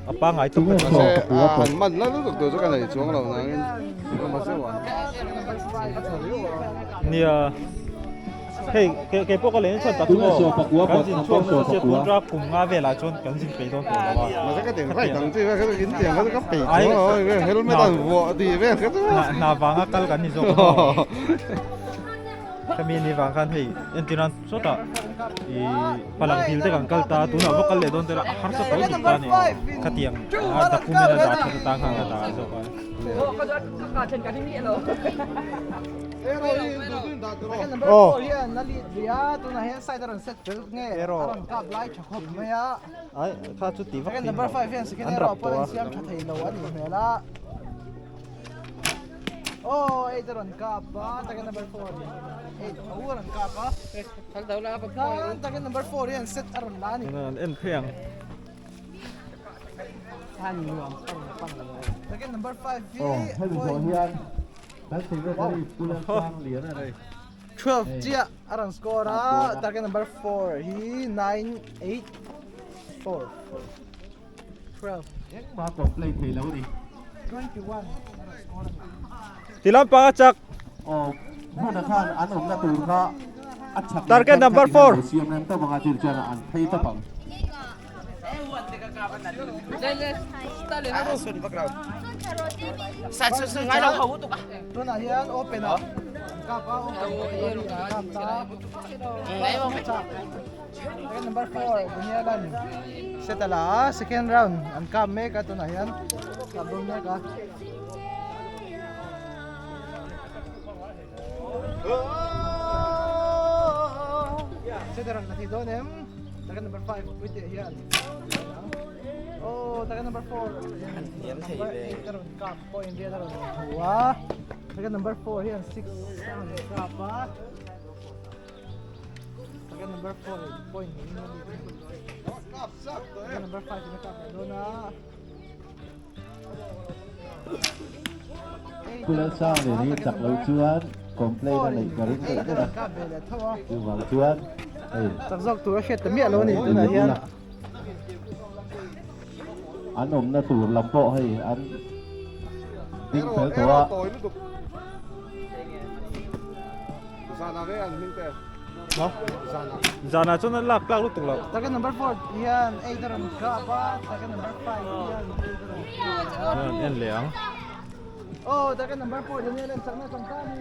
A pangai tawp ka ti. Mahse a han man la lutuk tur chu ka nei chuang lo nangin mahse uan a tha riau a. Nia hei ke ke pawh ka len chuan tak chu maw kan zin chhuak nasa sia tun ṭa kum nga velah chuan kan zin peih dawn tawh lo a. Mahse ka tin right ang chi vel kha chu in tiang kha chu ka peih chuang lo a helmet an vuah tih vel kha chu. Hna vanga kal kan ni zawk a maw. Khami ni vang khan hei entir nan sawtah ih palang dil te kan kal ta tunah va kal leh dawn tela a harsa tawh tuk ta a ni khatiang a document a dah that atang khan ka dah zawk a. Aw Ai kha chu ti vak thei an rap tawh a. Oh, eight a rawn kap a, target number 4 eight tho a rawn kap a. Khan target number 4 hian set a rawn la a ni. An en phei ang. Target number 5 hi Oh, hemi zawh hian kan secretary Pu Lalsangliana rei. 12 chiah a rawn score a, target number 4 hi 9 8 4 12. Engmah complain thei lo ni. 21 Ti lampang a chak. Aw, hmuna khan an awmna tur kha a chak Target number 4. Siam rem tawp anga chil chuan an phei tawp ang. Tunah hian open a kap a open kap ta. Second number 4 Daniel-a'n set a la a second round an kap mek a tunah hian kap dawn mek a. Set a rawn la thei dawn em second number 5 Puitea hian oh second number 4 number 8 a rawn kap point riat a rawn hmu a second number 4 hian 6 a rawn kap a. Target number 4 point in a Target number 5 in a kap leh dawn a. Pu Lalsang leh hi chak lo chuan complain a neih ka ring deuh deuh a. Chuvang chuan hei. Chak zawk tur a hriat ta miah lo a ni tunah hian. An awmna tur lam pawh hei an ding fel tawh a. Zana ve an hming te. No. Zana. Zana chuan a lak tlak lutuk lo. Target number 4 hian 8 a rawn kap a, target number 5 hian 8 a rawn kap a. An en leh ang. Oh, target number 4 Daniel an chakna chang ta ni.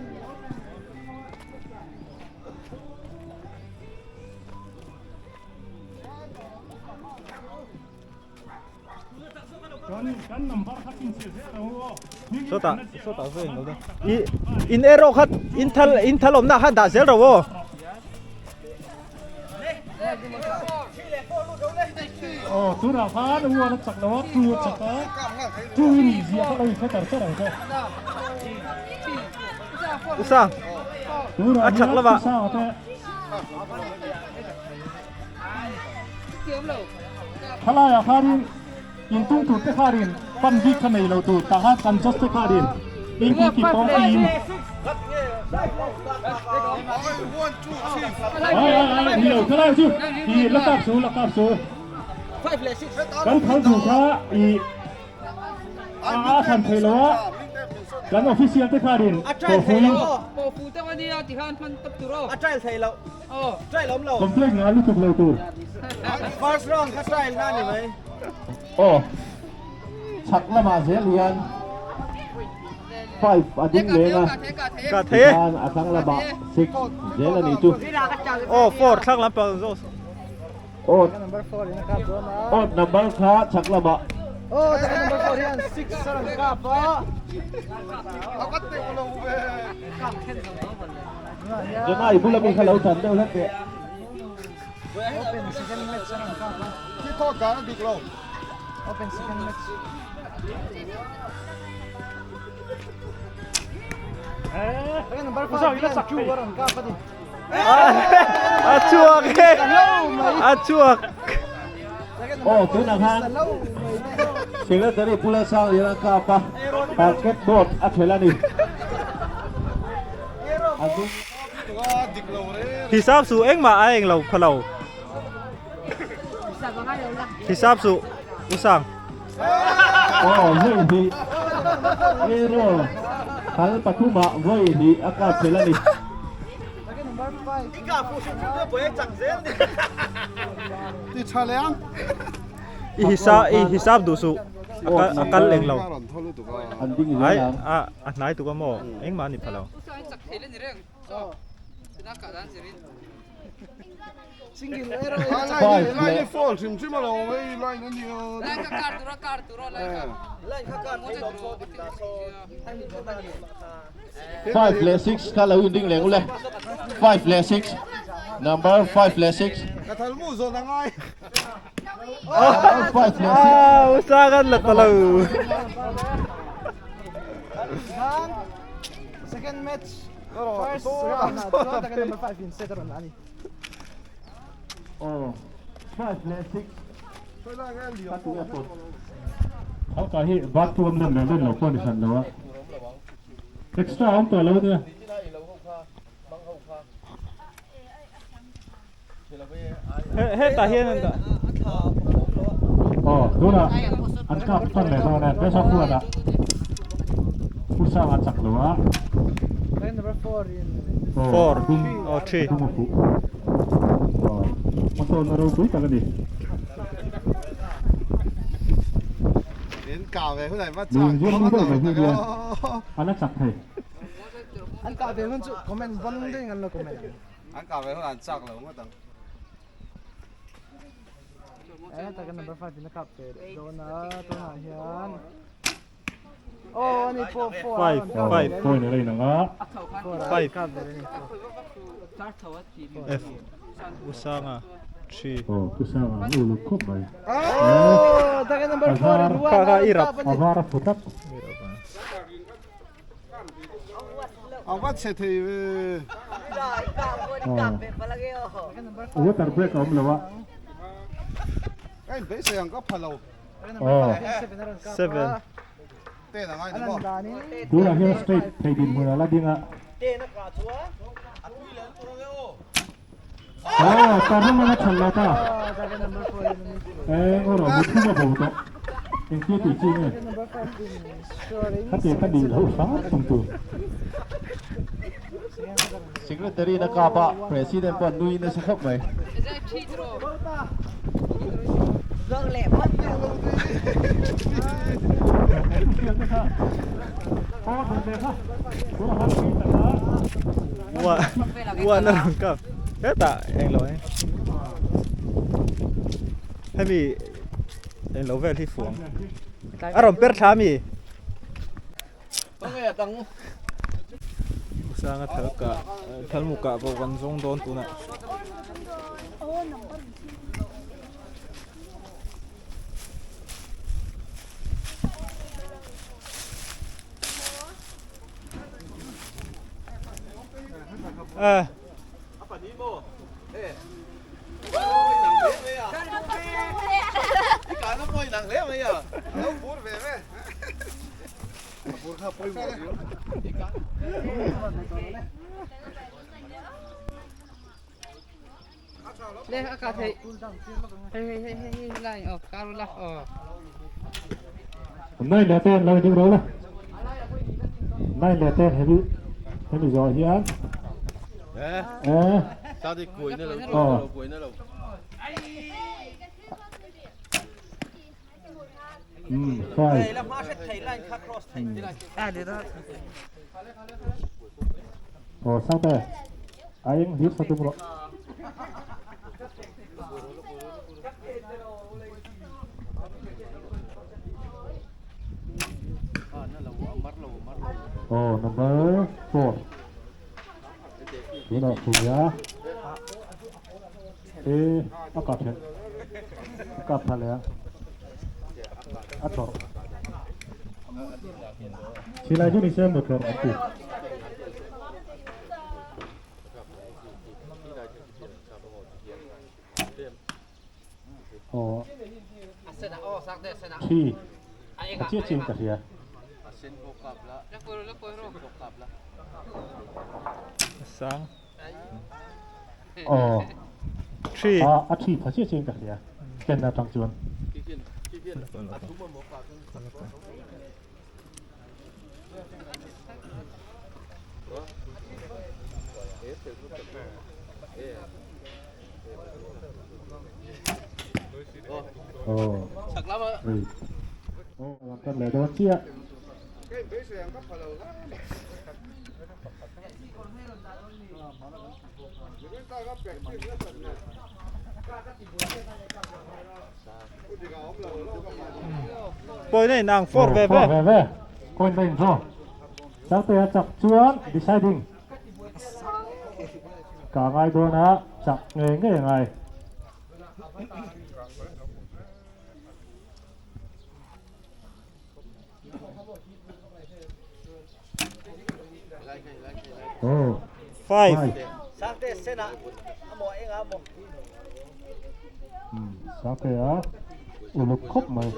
Sawtah sawtah saw englo dawn i in arrow kha in thal in thal awmna khan dah zel ro aw. Aw tunah khan uan a chak lo a tu a chak a tu i nih zia kha lo inhre tar tar ang che. Usang Tunah a chak hian lova. Usanga te Thalaiah khanin intung tur te khanin pan bik kha nei lo tur tah khan kan judge te khanin engkim ki pawng aiin Ai ai ai ni lo thalai chu i la kap su la kap su kan thal duh kha i A a thlan thei lo a, kan official te khanin pawhfui. Complaint ngai lutuk lo tur. Aw, chhak lamah zel hian 5 a ding leng a, tikhan a thlang lamah 6 zel a nih chu. Aw, 4 thlang lampang zawk. Awt awt number kha chhak lamah. Aw target number 4 hian 6 a rawn kap a. Jonah i bula mi kha lo tan deuh hlek teh. Open second match a rawn kap a. Khi thawt dan a dik lo. Open second match. Target number 5 hian 2 a rawn kap a ni. A chhuak e! A chhuak! Aw tunah khan Secretary Pu Lalsangliana kap a target board a thelh a ni. Hisap suh engmah a englo kha lo. Hisap suh Usang. Aw vawi hnih arrow thal pathumah vawi hnih a kap fel a ni. I hisa i hisap duh suh a kal eng lo. Ai a hnai tuk a maw engmah a ni pha lo. Five leh Five leh six kha lo in ring leh ule five leh six number five leh six five leh six Usagan la talo. Second match first round ah chuan target number 5 in set a rawn ani. Aw five leh six kha tunge pawt. Halka hi bat tuam len leh len lo pawh a ni hran lo a, extra a awm tawh lo ania. Hetah hian an dah. Aw tunah an kap tan leh dawn e best of one ah Pu Sanga chak lo a. Four aw three. Dum a fuh. Aw hmasawnna ropui tak a ni. Lui zuam deuh mai hi hian a la chak thei. An kah ve hun chu comment bon deuhin an lo comment. An kah ve hun an chak lo ngawt ang. Eh taka number 5 in a kap ve leh dawn a tunah hian oh ani pawh 4 5 5 point a la inang a. 5 F Usanga 3 Oh Usanga an uluk khawp mai. Oh taka number 4 in 1 Kha kha i rap. A var a fu tlat. A va chhe thei ve. Water break a awm lo a. Ka in beisei ang ka pha lo. Aw. 7 Ten a ngai ni maw? Tunah hian straight thei dinhmun a la ding a. Aw, Tarung a la chhan lo ta. Eng aw rawh, muthlum a bo tawh. Engtia tih chi nge? Khati ka nih loh hram thung tur. Secretary na kap a, President pawh nui nasa khawp mai. Ua ua na rawn kap hetah englo e hemi englo vel hi fuang a rawn per thla ami Sanga thal kah thal mu kah pawh kan zawng dawn tunah. Eh. Nine leh ten lo ding ro la. Nine leh ten hemi hemi zawh hian. Eh. Eh. Sa di kuai na lo. Aw. Kuai na lo. Um five. Aw Sangte a eng hlir sa tum rawh. Aw number 4 tunah khumia e a kap hian a kap tha leh a a tlawrh silai chu ni se maw tlawrh an ti. Aw thi a chiah chiah in ka hria. Sang. Aw Thi. A a thi pha chiah chiah in ka hria ken atang chuan. Oh. Oh, kan leh dawn chiah. Point na inang 4 ve ve. Ve ve. Point na in draw. Sangte a chak chuan deciding. Ka ngai dawn a chak ngei ngei ngai. Oh. 5. Sangte sena amo enga amo. Sangte a uluk khop mai.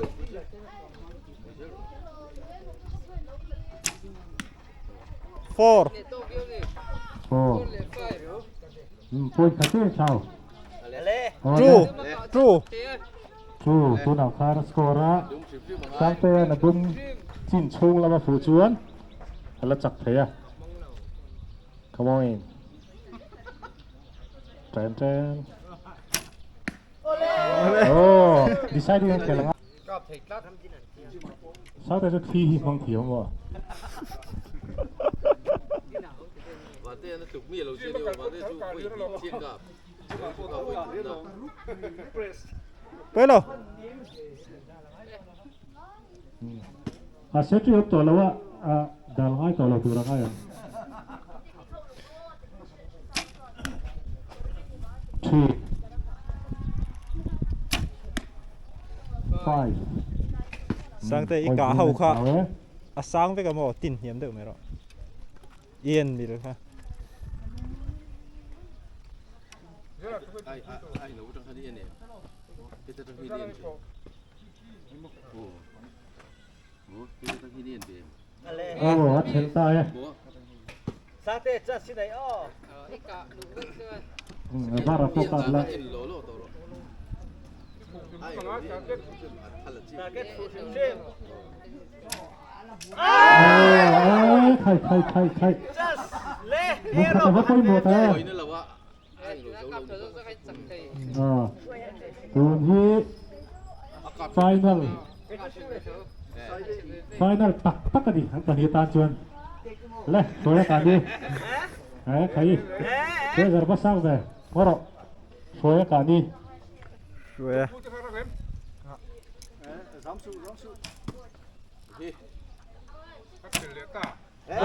4. 4. Point khatin chau. 2. 2. 2 tunah khan score a. Sangte na bum chin chung lama fu chuan. Ala chak thei a. Come on in. Ten ten. Oh, deciding ang kailangan. Sangte chu thi hi mang thiam mo. Pelo. A set up to lawa a dal ngai to lo tura ngai. 3 5 Sangte i ka ho kha. A sang ve ka mo tin hiam deuh mai ro. Yên mi được ha. Oh, a then ta e. Sangte cha sinai o. Vara po ka la. Target full sim. Ai khai khai khai khai. Just le. Mo kha ta poi mo ta. À. Tun hi final. Final tak tak ani ang pahnih tan chuan. Le, soya ka ni. Eh, khai. Ke zarba sang ve. Moro. Soya ka ni. Soya.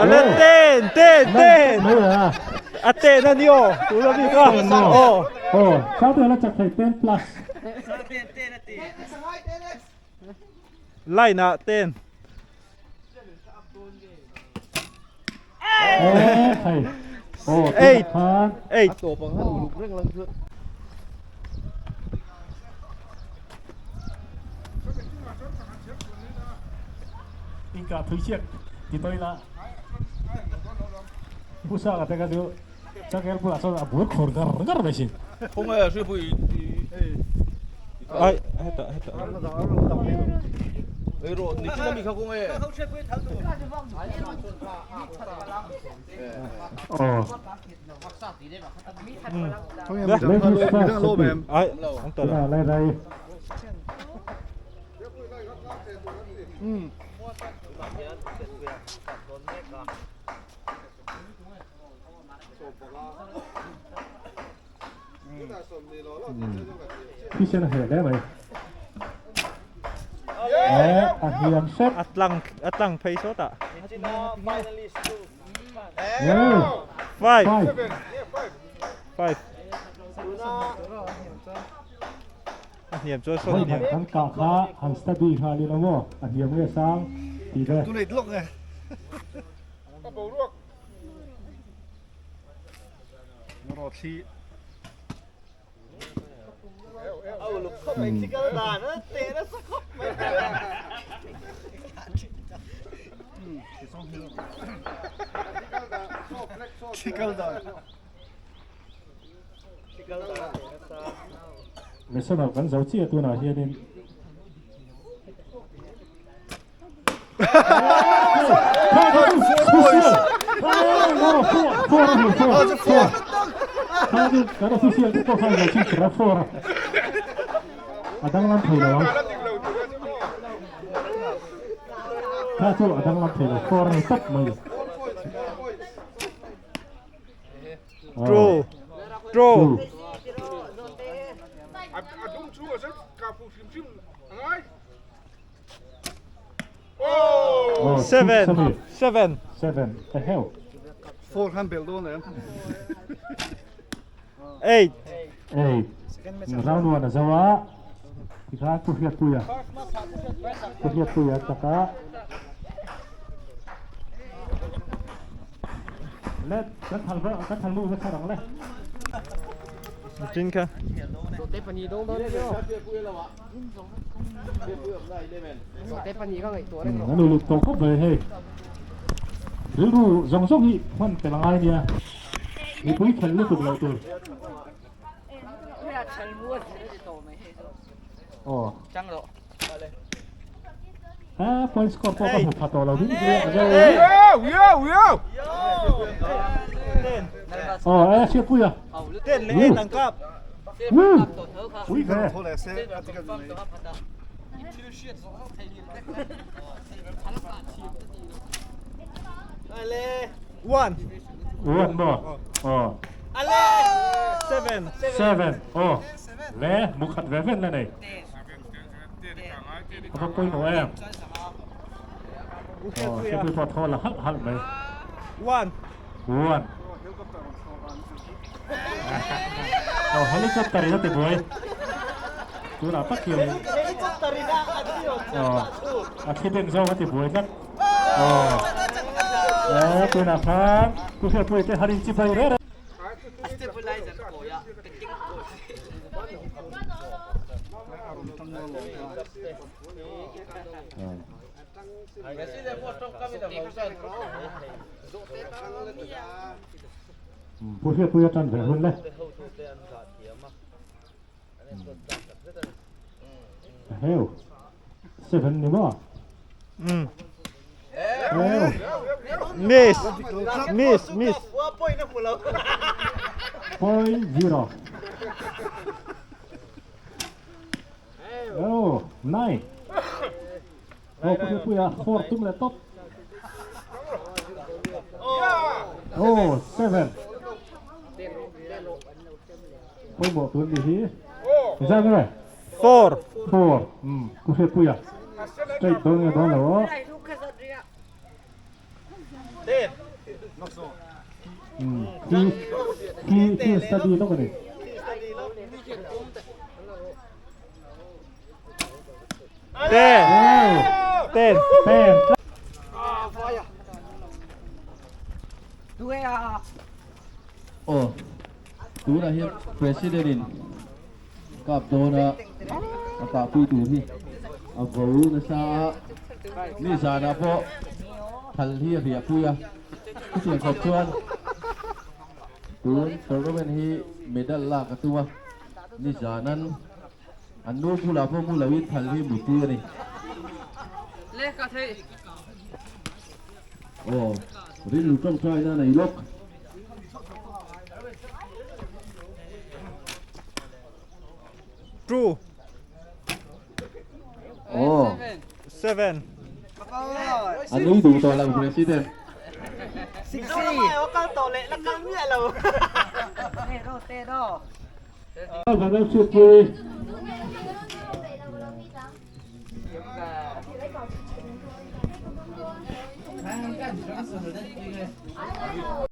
Ale ten ten ten. A ten ani o. Tu la mi ka. Oh. Oh, sao la chak thei 10 plus. Line a ten. Eh, khai. Oh, 8 8. Inka thui chiak ti toi la. Pusa ka te ka chu chakel pula so a bur khor gar gar mai sin. Ai, heta heta. Oh. Ladies first. Ai, ang tala. Tuna lai rai. Khi xem là hiểu đấy mày. Eh, a hiam set. Atlang atlang phei sota. Eh, 5 5. 5. A hiam chu so Hoi hiam. han ka kha han study kha li lo mo. A hiam nge sang ti ve. Tu nei lok nge. Me sana kan zo chi tu na hianin. Kan official te pawh khan lo chhunchhuah a four a a danglam thei lo ang kha chu a danglam thei lo four a ni tawp mai. Draw. Draw. Oh, 7. 7. 7. The hell. 4 khan bel dawn em. 8. 8. Round 1 a zawa. Tikha ku hiat puya. Ku hiat puya taka. Let kan thal ba kan thal mu ka sarang le. Chin kha. An uluk tawh khawp mai hei. Rilru zawng zawng hi hman tel a ngai nia. Mipui khelh lutuk loh tur. Aw. Ha point score pawh ka hmu pha tawh lo ding ding a zo. Aw e hriatpui a. 10 leh 8 an kap. Woo! Pui ve. 1. 1 maw? Aw. 7. 7. Aw. Le mu khat ve vel la nei. A va pawimawh em? Aw, hriatpui pawh thaw la halh halh mai. 1. 1. Aw, helicopter in a ti buai. Tunah tak hian aw, a thi beng zawng a ti buai tlat. Aw, aw, tunah khan Pu Hriatpuia te han inchi bai reh reh. Pu Hriatpuia tan ve hun le. Heu. 7 ni maw? Heu. Miss. Miss. Miss. Point 0. Oh, 9. Oh, Pu Hriatpuia 4 tum leh tawp. Oh, 7. Pawimawh tur ni hi. Engzat nge? 4. 4. Pu Hriatpuia. Straight dawn nge dawn lo aw. Khi khi khi study lawk a ni. 10. 10. 10. Aw, tunah hian President in kap dawn a, a kahpui tur hi a vo nasa a, ni zanah pawh thal hi a riahpui a, chutiang khawp chuan tun tournament hi medal lak a tum a, ni zanan an nu bulah pawh mu loin thal hi mutpui a ni. Aw, rilru tawngtaina nei lawk. 2. Aw. 7. A nui duh tawh lo President.